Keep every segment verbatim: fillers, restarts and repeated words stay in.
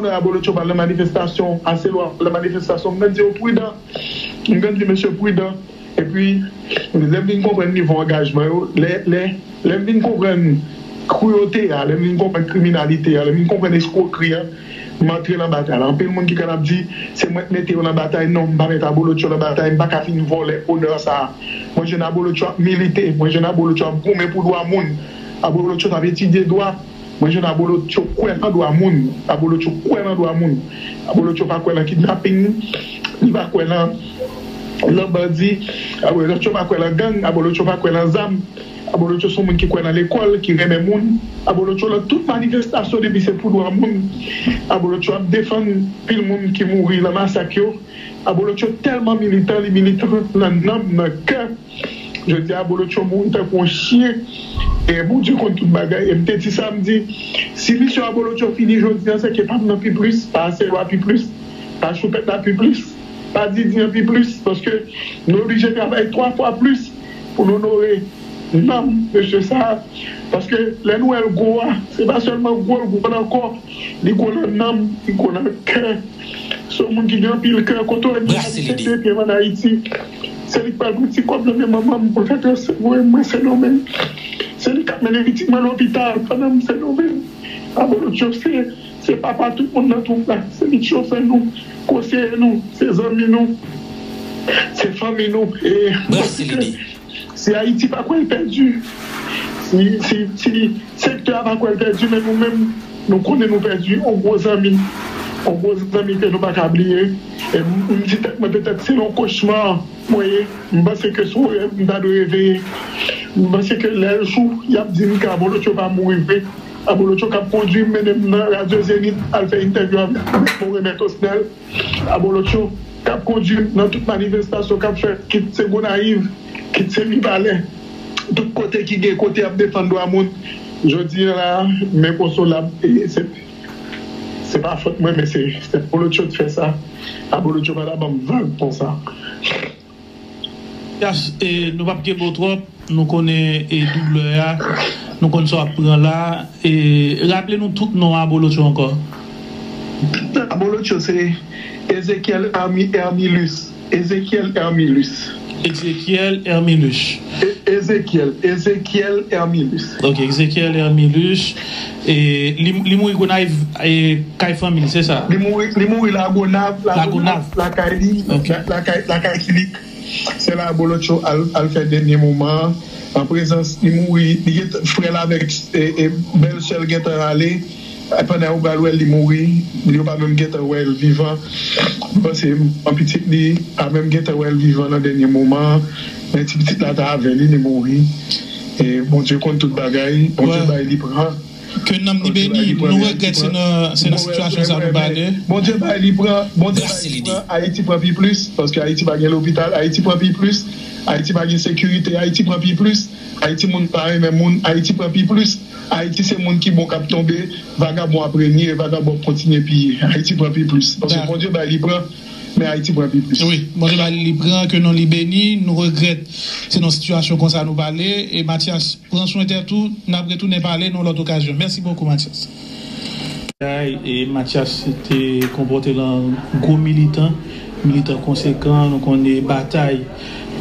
Abolotcho pral nan manifestasyon, Aselwa pral nan manifestasyon, m konn di yo pridan. M konn di mesye pridan. Epi, lè m vin konprann nivo angajman yo, lè, lè, lè m vin konprann kruyote a, lè m vin konprann kriminalite a, lè m vin konprann eskwokri a, m antre nan batay la. Anpil moun ki konn ap di, se mwen k mete yo nan batay. Non, m pa met Abolotcho nan batay, m pa ka vin vòlè onè sa a. Mwen jwenn Abolotcho ap milite, mwen jwenn Abolotcho ap goumen pou dwa moun. Abolotcho t ap etidye dwa, mwen jwenn Abolotcho kwè nan dwa moun. Abolotcho kwè nan dwa moun. Abolotcho pa kwè nan kidnaping, li pa kwè nan, nan bandi. Abolotcho pa kwè nan gang. Abolotcho pa kwè nan zam. Abolotcho se yon moun ki kwè nan lekòl, ki renmen moun. Abolotcho nan tout manifestasyon depi se pou dwa moun. Abolotcho ap defann pil moun ki mouri nan masak yo. Abolotcho tèlman militan, li militan nan nanm, nan kè. Jodi a, Abolotcho mouri tankou yon chen. E Bondye konn tout bagay. E m te di sa, m di, si misyon Abolotcho fini jodi a, se ke pa m nan pi plis, pa Aselwa pi plis, pa Choupèt la pi plis, pa Didi an pi plis, paske nou oblije travay twa fwa plis pou n onore nanm mesye sa a. Paske lè nou wè l gwo a, se pa sèlman gwo l gwo nan kò, li gwo nan nanm, li gwo nan kè. Se yon moun ki gen anpil kè. Kote w ye a, li sete pye m ann Ayiti. Se li k pral pran ti kòb nan men manman m pou l fè transfè voye mwen Sendomeng. Se li k ap mennen pitit mwen lopital pandan m Sendomeng. Abolotcho se, se papa tout moun nan twoup la. Se li k chofè nou, konseye nou, se zanmi nou, se fanmi nou. E m panse ke si Ayiti pa kwè l pèdi, si, si, si sektè a pa kwè l pèdi, men nou menm, nou konnen nou pèdi yon gwo zanmi. Yon gwo zanmi ke nou pa ka bliye. E m, m di tèt mwen, petèt se yon kochma mwen ye. M panse ke se yon rèv m ta dwe reveye. M panse ke lè l jou, y ap di m ke Abolotcho pa mouri vre. Abolotcho k ap kondui m, mennen m nan Radyo Zenith, al fè entèvyou avèk Mèt Morin, Mèt Osnèl. Abolotcho k ap kondui m nan tout manifestasyon k ap fèt, kit se Gonayiv, kit se Mibalè, tout kote ki gen kote y ap defann dwa moun. Jodi a la, m enkonsolab, e se, se pa fòt mwen, men se, se Abolotcho t fè sa. Abolotcho pa ta ban m vag konsa. Yas, e, nou p ap kenbe w twòp, nou konnen, e, doulè a, nou konn sa w ap pran la. E, raple nou tout non Abolotcho ankò. Abolotcho se Ezekiel Hermi-, Hermilus. Ezekiel Hermilus. Ezekiel Hermilus. E-, Ezekiel, Ezekiel Hermilus. Ok, Ezekiel Hermilus. E, li, li mouri Gonayiv, e, kay fanmi l, se sa? Li mouri, li mouri Lagonav, Lagonav, lakay li, la-, lakay, lakay Kilik. Se la Abolotcho al, al fè dènye moman an. An prezans, li mouri, li gen frè l avèk, e, e, bèlsè l gentan ale. E pandan yo pral wè l, li mouri. Yo pa menm gentan wè l vivan. M panse yon pitit li pa menm gentan wè l vivan nan dènye moman an. Men ti pitit la t avè li, li mouri. E Bondye konn tout bagay. Bondye bay, li pran. Ke nanm li beni. Nou regrèt se nan, se nan sitiyasyon sa nou pale. Bondye bay, li pran. Bondye bay, li pran. Ayiti pran pi plis, paske Ayiti pa gen lopital. Ayiti pran pi plis. Ayiti pa gen sekirite. Ayiti pran pi plis. Ayiti moun pa renmen moun. Ayiti pran pi plis. Ayiti se moun ki bon k ap tonbe. Vagabon ap renye, vagabon ap kontinye piye. Ayiti pran pi plis. Paske Bondye bay, li pran, men Ayiti pran pi plis. Wi, Bondye bay, li pran, ke non li beni. Nou regrèt se nan sitiyasyon konsa nou pale. E Mathias, pran swen tèt ou, n ap retounen pale nan yon lòt okazyon. Mèsi bokou, Mathias. Ay, e Mathias te konpòte l an gwo militan, militan konsekan. Nou konnen batay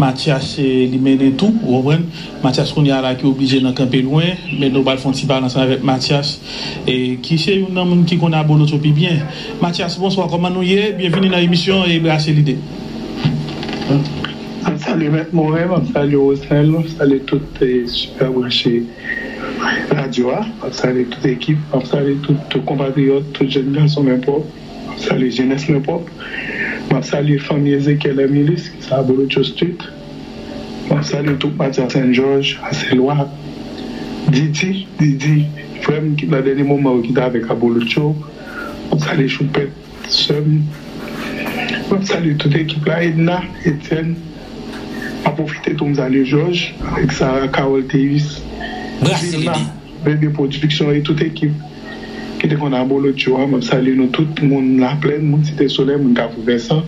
Mathias, e, li mennen tou, ou konprann? Mathias kounye a la ki oblije nan kanpe lwen, men nou pral fè yon ti pale ansanm avèk Mathias, e, ki se youn nan moun ki konn Abolotcho pi byen. Mathias, bonswa, kòman nou ye? Byenvini nan emisyon, e, Brase Lide. M ap salye Mèt Moren, m ap salye Rosnel, m ap salye tout, e, Super Branche radyo a, m ap salye tout ekip, m ap salye tout, tout konpatriyòt, tout jèn gason men pwòp, m ap salye jenès men pwòp, m ap salye fanmi Ezekiel Hermilus, ki se Abolotcho Street, m ap salye tout Mathias Saint Georges, Aselwa, Didi, Didi, frè m ki nan dènye moman yo ki te avèk Abolotcho, m ap salye Choupèt, sè m. M ap salye tout ekip la, Edna, Etienne. M ap pwofite tou m salye Jòj, avèk Sara, Carole, Théus, Vilma, Bebe Production e tout ekip ki te konn Abolotcho a. M ap salye nou tout, moun Laplèn, moun Site Solèy, moun Kafou Vensan,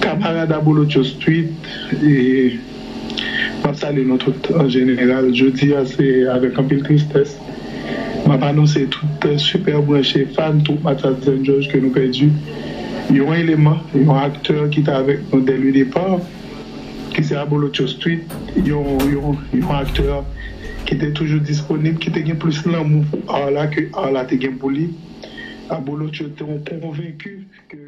kamarad Abolotcho Street, e m ap salye nou tout an jeneral. Jodi a, se avèk anpil tristès M ap anonse tout, euh, Super Branche fan, tout Matador Saint George ke nou pèdi yon eleman, yon aktè ki te avèk nou dès le départ, ki se Abolotcho Street, yon, yon, yon aktè ki te toujou disponib, ki te gen plis lanmou pou art la ke art la te gen pou li. Abolotcho te yon konvenki ke